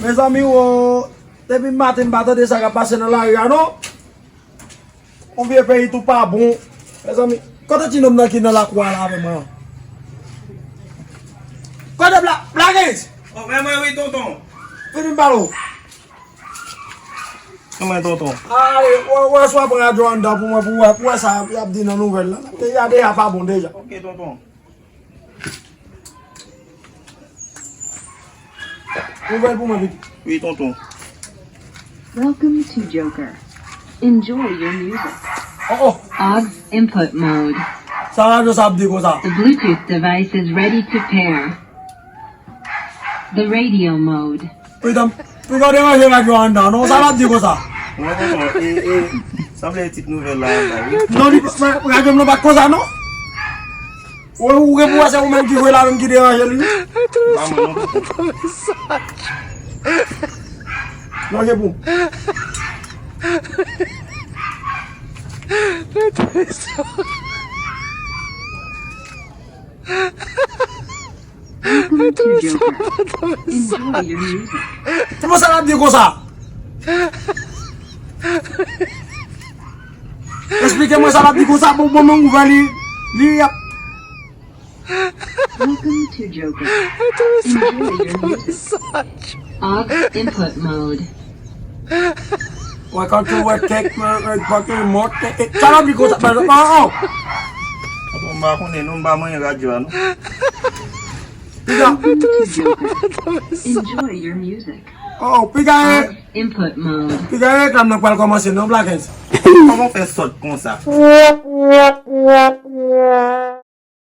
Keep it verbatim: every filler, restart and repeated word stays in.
Mezanmi, o, depi maten m pa tande sa k ap pase nan lari a, non. Yon vye peyi tou pa bon. Mezanmi, kote ti nonm nan ki nan lakou a la avè mwen an? Kote Bla-, Black Ace? O, men mwen wi, tonton. Vini m pale w. Kòman, tonton? Ale, wè, wè, swa pran radyo anndan pou mwen, pou wè, pou wè sa y ap di nan nouvèl la. Peyi a deja pa bon deja. Ok, tonton. Nouvèl pou mwen, pitit. Wi, tonton. Welcome to Joker. Enjoy your music. Oh, oh. Aux input mode. Sa radyo sa ap di konsa? The Bluetooth device is ready to pair. The radio mode. Piga, piga w deranje radyo a anndan, non? Sa l ap di konsa? Non, non, non, e, e, sanble e tit nouvèl la, la, wi. Non, li, radyo m nan pa t konsa, non? Ou, ou gen pou wè se ou menm ki jwe la menm ki deranje li. Pa mwen, non. Non, gen pou. Welcome to Joker. Enjoy your music. Kòman sa l ap di konsa? Esplike mwen sa l ap di konsa, bon, bon, men ouvè li, li ap. Welcome to Joker. Enjoy your music. Aux input mode. Wè, kan tou wè kèk, wè, wè, wè, wè, mòt, e, e, sa l ap di konsa, men, oh, oh. Tonton, m pa konnen, non, m pa manyen radyo a, non. Piga. Welcome to Joker. Enjoy your music. Oh, piga, e. Aux input mode. Piga, e, reklam nan pral kòmanse, non, Black Ace? Kòman w fè sòt konsa?